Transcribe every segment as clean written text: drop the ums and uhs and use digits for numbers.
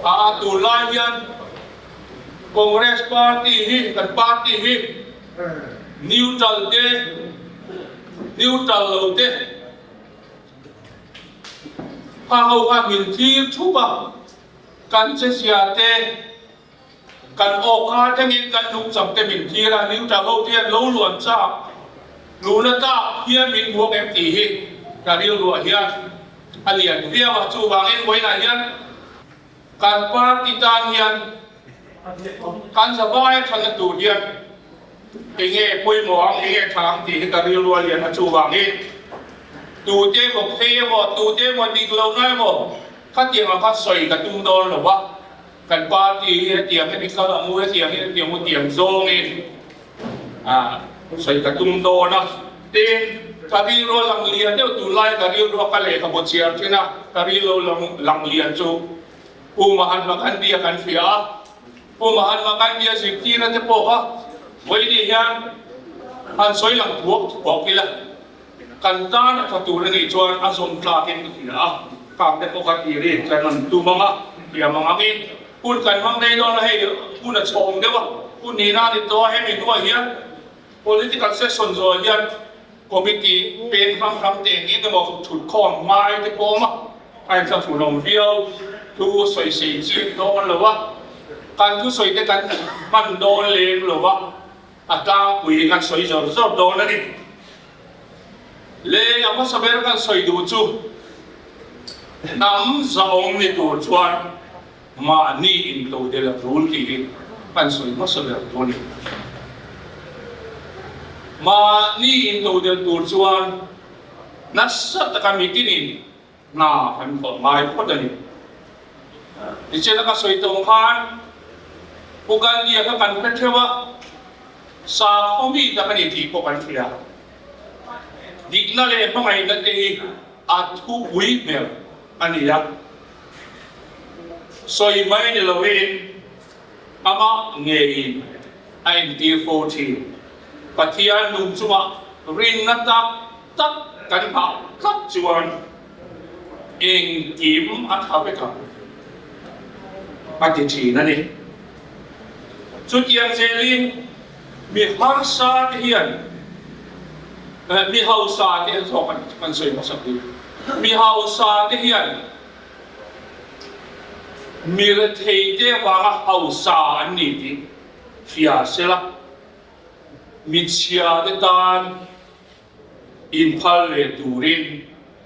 A tunlai hian Congress party hi kan party hi neutral te neutral lo te khang ho khan min thlir thup a, kan che zia te Kan awka thlengin kan nungchang te min thlir a, neutral ho te hian lo luan chak, luna tlak hian min hmuak em tih hi ka rilruah hian a lian viau a, chuvangin vawiinah hian kan party tan hian kan zavai thatna tur hian enge pawimawh ang, enge tha ang tih hi ka rilru a lian a, chuvangin tute emaw phei emaw, tute emaw dik lohna emaw khatiang ang kha sawi ka tum dawn lo va. Kan party hi hetiang hi kal ang u, hetiang hi hetiang u tiang zawngin sawi ka tum dawn a. Tin, ka rilru a lang lian deuh tunlai ka rilru a ka lehkhabu chhiar thin a, ka rilru lang lian chu Pu Mahatma Gandhi a kan hria a. Pu Mahatma Gandhi a zirtirna te pawh kha vawiin hian han sawi lang thuak thuak ila. Kan tan a tha tur a nih chuan a zawm tlakin ka hria a, kang te pawh kha tirin kan rawn tum ang a, hliam ang angin hun kan hmang rei dawn a, hei hun a chhawng deuh a, hun nihna a ni tawh a, hemi hnuah hian political session zawh hian committee peng hrang hrang te engin emaw thutkhawm ngai te pawh a awm a, a inthlahrunawm viau thu sawisei chiah dawn lo a, kan thusawi te kan hman dawn lem lo a. A tlangpui kan sawi zawr zawr dawn a ni. Lei a hmasa ber kan sawi duh chu hnam zahawm ni tur chuan mahni intodel a tul tih hi kan sawi hmasa ber dawn a ni. Mahni intodel tur chuan nasa taka mitinin Hna kan thawh ngai phawt a ni. Tichian a ka sawi tawng khan Pu Gandhi-a kha kan hre theuh a, sakhaw mi tak a ni tih pawh kan hria. Dikna leh hmangaihna te hi a thupui hmel a ni a, sawi mai ni loin amah ngeiin a entir fo thin. Pathian nung chungah rinna tak tak kan nghah tlat chuan engkim a tha vek ang a ti thin a ni. Chutiang zelin mi harsa te hian mi hausa te zawk an sawi hmasa pui. Mi hausa te hian mi rethei te avanga hausa an ni tih hria sela mi chhia te tan Inphal leh turin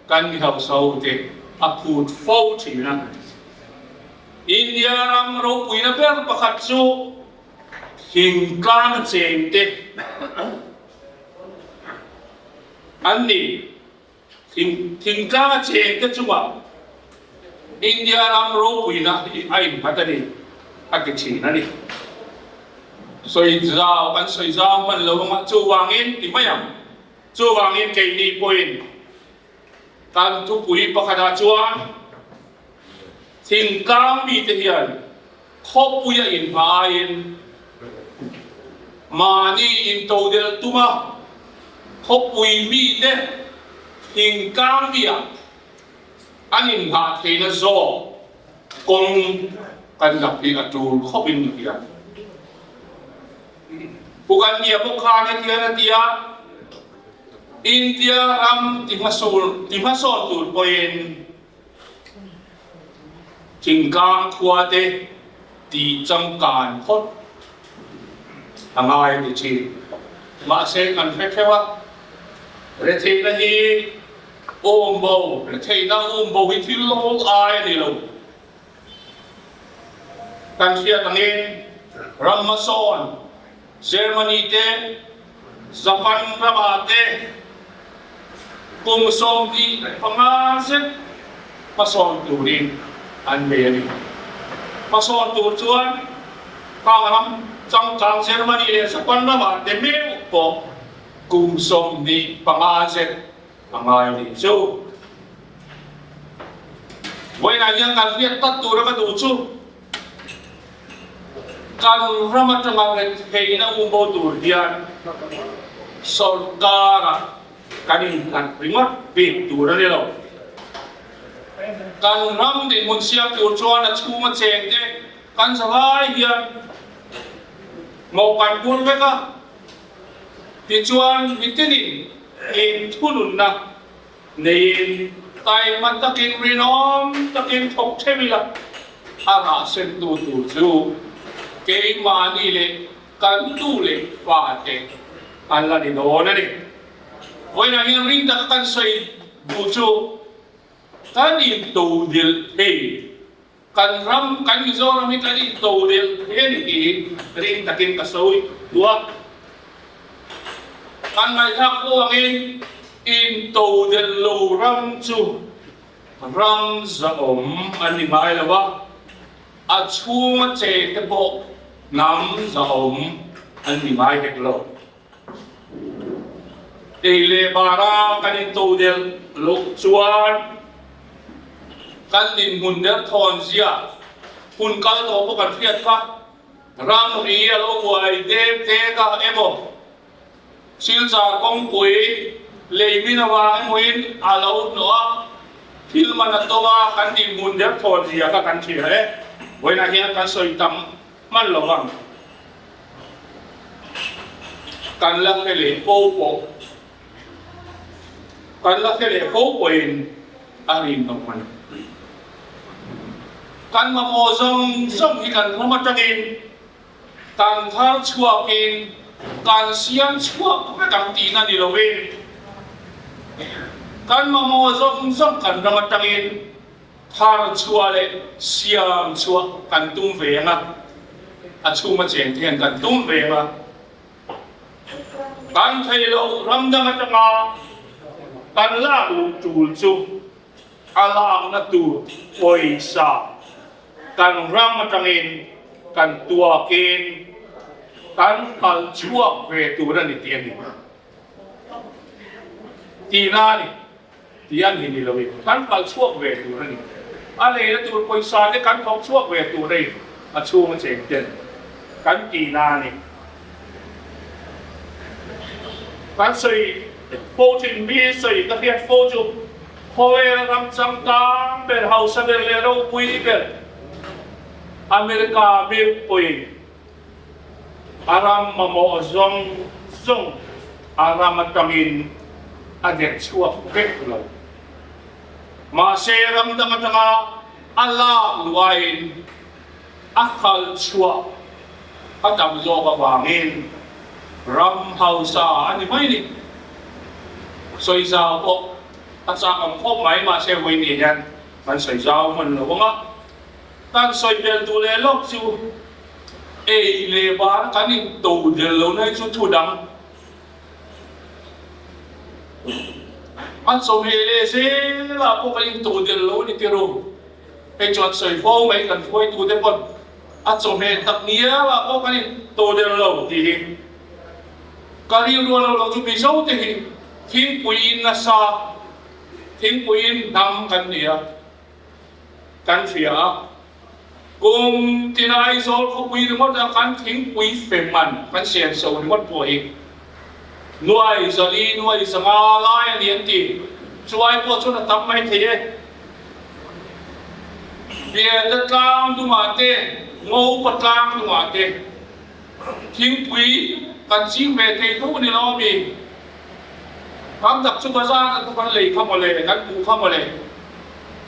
kan mi hausa te a phut fo thin a. India ram ropuina ber pakhat chu thingtlang cheng te an ni. Thingtlanga cheng te chungah India ram ropuina hi a innghat a ni, a ti thin a ni. Sawi zau kan sawi zau hman lo anga chuvangin ti mai ang. Chuvangin keini pawhin kan thupui pakhatah chuan thingtlang mite hian khawpuia inhma aiin mahni intodelh tuma khawpui mite thingtlang miah an inhngah theihna zawk kawng kan dap hi a tul khawp in ka hria. Pu Gandhi-a bawk khan hetiang a ti a, India ram ti hmasawn tur pawhin thingtlang khua te tih changkan phawt a ngai a ti thin. Mahse kan hre theuh a, retheihna hi Awm bo, retheihna awm bo hi thil lawng ai a ni lo. Kan hriat angin ram hmasawn Germany te, Japan ramah te kum 25 zet hmasawn turin an bei a ni. Hmasawn tur chuan khang ram changkang Germany leh Japan ramah te meuh pawh Kum 25 zet a ngai nih chu. Vawiinah hian kan hriat tlat tura ka duh chu kan ram atanga retheihna umbo tur hian sorkara kan innghat ringawt bik tur a ni lo. Kan ram dinhmun siam tur chuan a chhunga cheng te kan zalai hian mawh kan bur vek a, tichuan mitinin inthununna neiin taima takin rinawm takin thawk theuh ila a rah sentu tur chu keimahni leh kan nu leh fate an la ni dawn a ni. Vawiinah hian ring taka kan sawi duh chu kan intodil thei, kan ram, kan Mizoram hi kan intodil thei a ni tih hi ring takin ka sawi duh a. Kan ngaihthlak pawh angin intodil lo ram chu ram zahawm an ni ngai lo a. A chhunga che te pawh hnam zahawm an ni ngai hek lo. Ei leh bara kan intodelh loh chuan kan dinhmun derthawn zia hun kal tawh pawh kan hriat kha. Ramri a lo buai dep dek a emaw Silchar kawngpui lei min avang emawin a lo hnawh a, thil man a to a, kan dinhmun derthawn zia kha kan hria e. Vawiinah hian kan sawi tam hman lo vang. Kan la hre leh fo pawh, kan la hre leh fo pawhin a rinawm a ni. Kan mamawh zawng zawng hi kan ram atangin Kan thar chhuakin kan siam chhuak vek ang tihna ni lovin kan mamawh zawng zawng kan ram atangin thar chhuah leh siam chhuah kan tum ve ang a, a chhunga cheng te hian kan tum ve ang a. Kan thei loh ram dang atanga kan lak luh tul chu a lakna tur pawisa Kan ram atangin kan tuakin kan kal chhuak ve tur a ni tih a ni. Tihna a ni tih a ni ni loin kan kal chhuak ve tur a ni. A leina tur pawisa te kan thawk chhuak ve tur a in a chhung a cheng ten kan tihna a ni. Kan sawi fo thin mi sawi ka hriat fo chu Khawvel ram changkang ber, hausa ber leh ropui ber America milpui a ram mamawh zawng zawng a ram atangin a dek chhuak vek lo. Mahse ram dang atanga a lak luaiin a khalh chhuah a tam zawk avangin ram hausa a ni mai ni. Sawi zau pawh a chak ang khawp mai, mahse vawi ni hian kan sawi zau hman lo ang a, kan sawi bel duh leh lawk chu ei leh bar kan in to del lo na hi chu thu dang a chawhmeh leh zel ah pawh kan in to del lo a ni tirh. Hei chuan sawi fo mai kan hruaitute pawn a chawhmeh tak ngial ah pawh kan in to der lo tih hi ka rilru a lo lo chu Mizo te hi thingpui in nasa thingpui in hnam kan ni a kan hria a kum tina Aizawl khawpui ringawt a kan thingpui fe man kan senso ringawt pawh hi nuai zali nuai zanga lai a ni an ti chuai pawh chuan a tam mai thei e. Biate tlang dungah te, Ngopa tlang dungah te thingpui kan ching ve thei tho ni lo ami? Tam tak chu bazar ah kan lei kha mawle, kan hmuh kha mawle,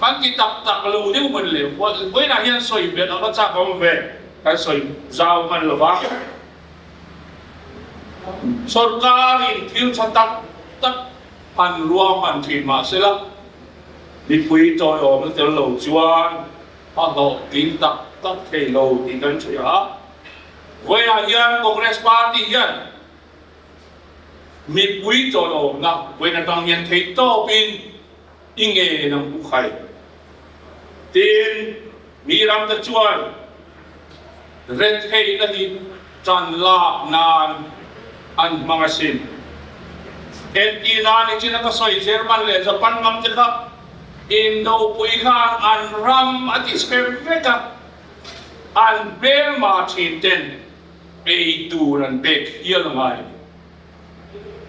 kan ti tak tak lo deuh hman le. Vawiinah hian sawi belh a va chak awm ve, kan sawi zau hman lo va. Sorkarin thil tha tak tak han ruahman thin mah sela, mipui tawiawmna tel lo chuan a hlawhtling tak tak thei lo tih kan hria a. Vawiinah hian Congress Party hian mipui tawiawmna vawiin atang hian theihtawpin i ngen ang u khai. Tin, mi ramte chuan retheihna hi tan lak nan an hmang asin. Entirna ni chin a ka sawi German leh Japan lam te kha indopui khan an ram a ti chhe vek a, an hmelma thin ten ei tur an pek hial a ngai.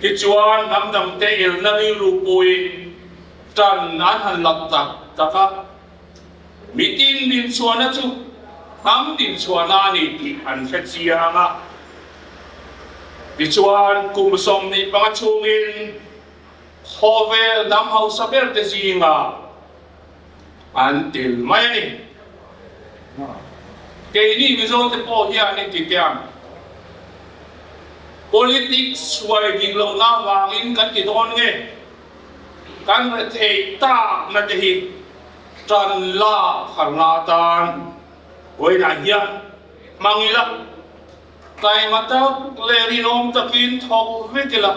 Tichuan hnam dangte elna rilru puiin tan an han lak tak tak a. Mitin dinchhuahna chu hnam dinchhuahna a ni tih an hre chiang a. Tichuan, kum 25 chhungin khawvel hnam hausa berte zingah an tel mai a ni. Keini Mizote pawh hian i ti teh ang. Politics hruai dik lohna avangin kan ti dawn nge? Kan retheih takna te hi tan lak harna atan vawiinah hian hmang ila, taima tak leh rinawm takin thawk vek ila,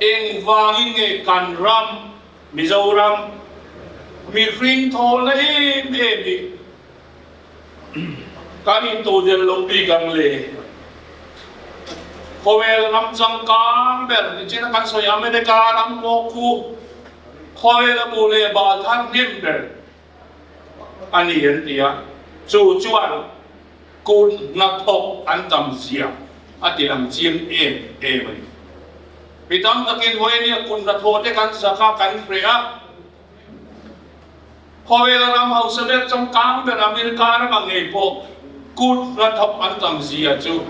engvangin nge kan ram Mizoram mihring thawlna em em hi kan intodelh loh bik ang le? Khawvel ram changkang ber nichina kan sawi America ram pawh khu khawvel a bu leh bal thar hnem ber a ni an ti a, chu chuan kut hnathawk an tam zia a ti lang chiang em em a ni. Mi tam takin vawinia kut hnathawh te kan zak a, kan hreh a. Khawvel ram hausa ber changkang ber America rama ngei pawh kut hnathawk an tam zia chu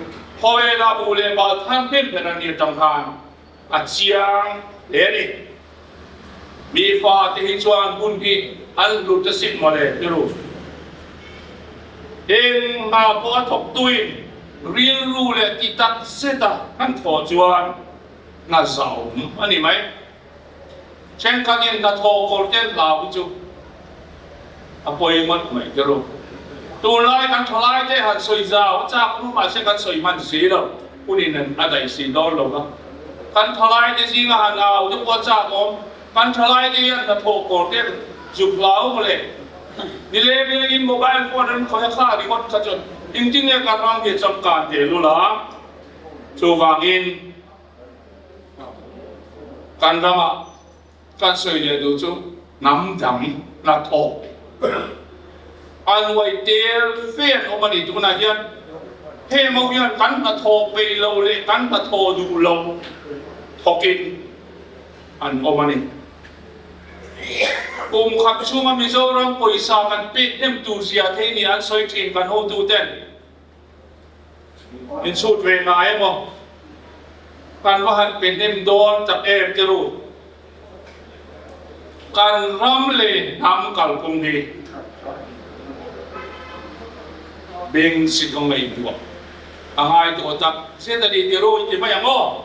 khawvela bu leh bal thar hnem ber a ni atang khan a chiang hle a ni. Mi fate hi chuan hun hi an hlut asin mawle tiru. Eng hna pawh a thawktuin rilru leh ti tak zeta kan thawh chuan hna zauhawm a ni mai. Thenkhatin hna thawh kawr te hlau hi chu a pawi ngawt mai tiru. Tunlai kan thalai te han sawi zau a chak ru mahse kan sawi hman si lo, hunin a daih si dawn lo va. Kan thalai te zinga han au te pawh a chak awm, kan thalai te hian hna thawh kawr te zuk hlau mawle. Nileng nilengin mobile phone an khawih a kha ringawt kha chuan engtin nge kan ram hi a changkan teh lul a, chuvangin Kan ramah kan sawi leh duh chu hnam dang hnathawk a nuai tel fe an awm a ni. Tunah hian heng ho hian kan hnathawh peih lo leh kan hnathawh duh lo thawkin an awm a ni. Kum khat chhunga Mizoram pawisa kan pek hnem tur zia thei nia an sawi thin kan hotuten. In chhut ve ngai emaw? Kan va han pe hnem dawn tak em te ru? Kan ram leh hnam kalphung hi beng si ka ngaihtuah a ngai tawh tak zet a ni ti ru i ti mai ang aw.